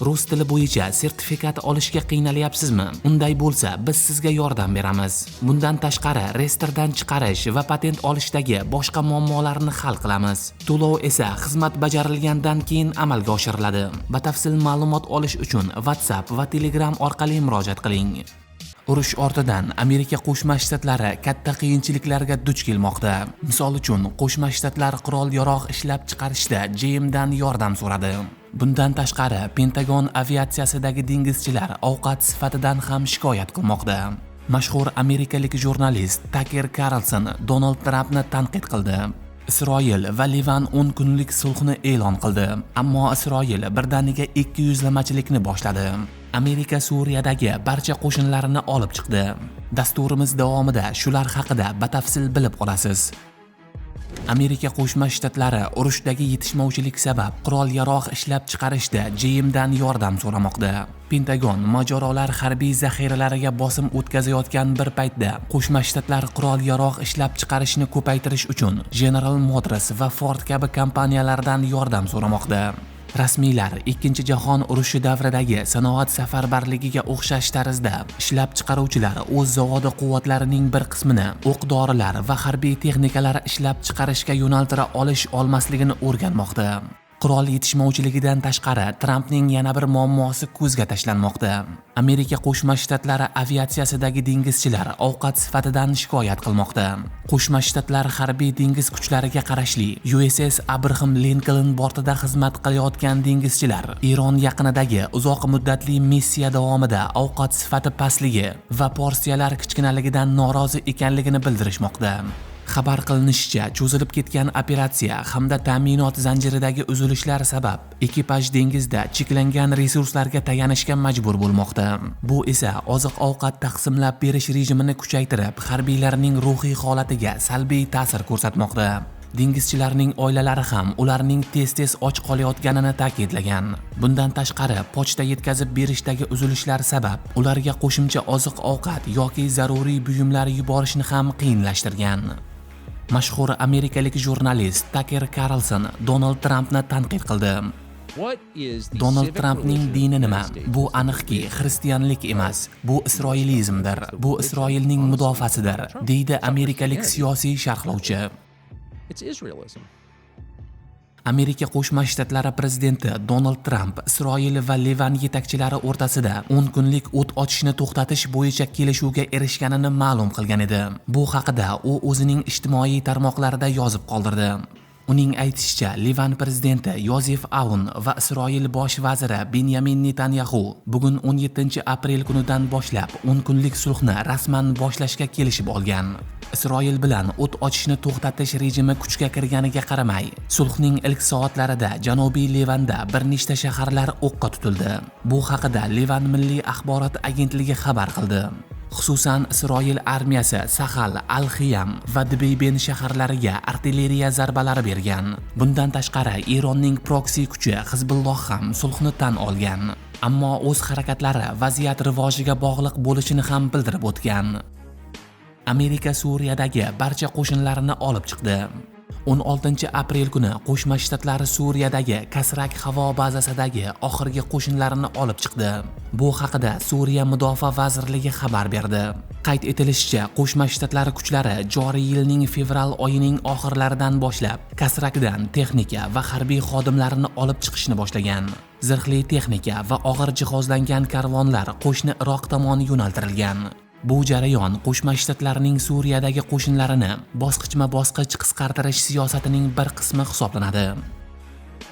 Rus tili bo'yicha sertifikat olishga qiynalyapsizmi? Unday bo'lsa, biz sizga yordam beramiz. Bundan tashqari, reyestrdan chiqarish va patent olishdagi boshqa muammolarni hal qilamiz. To'lov esa xizmat bajarilgandan keyin amalga oshiriladi. Batafsil ma'lumot olish uchun WhatsApp va Telegram orqali murojaat qiling. Urush ortidan Amerika Qo'shma Shtatlari katta qiyinchiliklarga duch kelmoqda. Misol uchun, Qo'shma Shtatlar qurol-yarog' ishlab chiqarishda GMdan yordam so'radi. Bundan tashqari, Pentagon aviatsiyasidagi dengizchilar ovqat sifatidan ham shikoyat qilmoqda. Mashhur amerikalik jurnalist Taker Karlson Donald Trampni tanqid qildi. Isroil va Livan 10 kunlik sulhni e'lon qildi, ammo Isroil birdaniga ikki yuzlamachilikni boshladi. Amerika Suriyadagi barcha qo'shinlarini olib chiqdi. Dasturimiz davomida shular haqida batafsil bilib olasiz. Amerika Qo'shma Shtatlari urushdagi yetishmovchilik sabab qurol-yarog' ishlab chiqarishda GMdan yordam so'ramoqda. Pentagon mojarolar harbiy zaxiralariga bosim o'tkazayotgan bir paytda Qo'shma Shtatlar qurol-yarog' ishlab chiqarishni ko'paytirish uchun General Motors va Ford kabi kompaniyalardan yordam so'ramoqda. Rasmiylar Ikkinchi jahon urushi davridagi sanoat safarbarligiga o'xshash tarzda ishlab chiqaruvchilar o'z zavodi quvvatlarining bir qismini o'q-dorilar va harbiy texnikalar ishlab chiqarishga yo'naltira olish olmasligini o'rganmoqda. Qurol yetishmovchiligidan tashqari, Trampning yana bir muammosi ko'zga tashlanmoqda. Amerika Qo'shma Shtatlari aviatsiyasidagi dengizchilar ovqat sifatidan shikoyat qilmoqda. Qo'shma Shtatlar harbiy dengiz kuchlariga qarashli USS Abraham Lincoln bortida xizmat qilayotgan dengizchilar Eron yaqinidagi uzoq muddatli missiya davomida ovqat sifati pastligi va porsiyalar kichkinaligidan norozi ekanligini bildirishmoqda. Xabar qilinishicha, cho'zilib ketgan operatsiya hamda ta'minot zanjiridagi uzilishlar sabab ekipaj dengizda cheklangan resurslarga tayanishga majbur bo'lmoqda. Bu esa oziq-ovqat taqsimlab berish rejimini kuchaytirib, harbiylarning ruhiy holatiga salbiy ta'sir ko'rsatmoqda. Dengizchilarning oilalari ham ularning tez-tez och qolayotganini ta'kidlagan. Bundan tashqari, pochta yetkazib berishdagi uzilishlar sabab ularga qo'shimcha oziq-ovqat yoki zaruriy buyumlar yuborishni ham qiyinlashtirgan. Mashhur amerikalik jurnalist Taker Karlson Donald Trampni tanqid qildi. Donald Trampning dini nima? Bu aniqki, xristianlik emas. Bu isroilizmdir. Bu Isroilning mudofaasidir, deydi amerikalik siyosiy sharhlovchi. It's Israelism. Amerika Qo'shma Shtatlari prezidenti Donald Tramp Isroil va Livan yetakchilari o'rtasida 10 kunlik o't ochishni to'xtatish bo'yicha kelishuvga erishganini ma'lum qilgan edi. Bu haqida u o'zining ijtimoiy tarmoqlarida yozib qoldirdi. Uning aytishicha, Livan prezidenti Yozef Aun va Isroil bosh vaziri Benyamin Netanyaxu bugun 17 aprel kunidan boshlab 10 kunlik sulhni rasman boshlashga kelishib olgan. Isroil bilan o't ochishni to'xtatish rejimi kuchga kirganiga qaramay, sulhning ilk soatlarida Janubiy Livanda bir nechta shaharlar o'qqa tutildi. Bu haqida Livan Milliy axborot agentligi xabar qildi. Xususan, Isroil armiyasi Sahal, Al-Xiyam va Dbeyben shaharlariga artilleriya zarbalari bergan. Bundan tashqari, Eronning proksi kuchi Hizbulloh ham sulhni tan olgan, ammo o'z harakatlari vaziyat rivojiga bog'liq bo'lishini ham bildirib o'tgan. Amerika Suriyadagi barcha qo'shinlarini olib chiqdi. 16 aprel kuni Qo'shma Shtatlar Suriyadagi Kasrak havo bazasidagi oxirgi qo'shinlarini olib chiqdi. Bu haqida Suriya Mudofaa vazirligi xabar berdi. Qayd etilishicha, Qo'shma Shtatlar kuchlari joriy yilning fevral oyining oxirlaridan boshlab Kasrakdan texnika va harbiy xodimlarini olib chiqishni boshlagan. Zirhli texnika va og'ir jihozlangan karvonlar qo'shni Iroq tomon yo'naltirilgan. Bu jarayon Qo'shma Shtatlarning Suriyadagi qo'shinlarini bosqichma-bosqich qisqartirish siyosatining bir qismi hisoblanadi.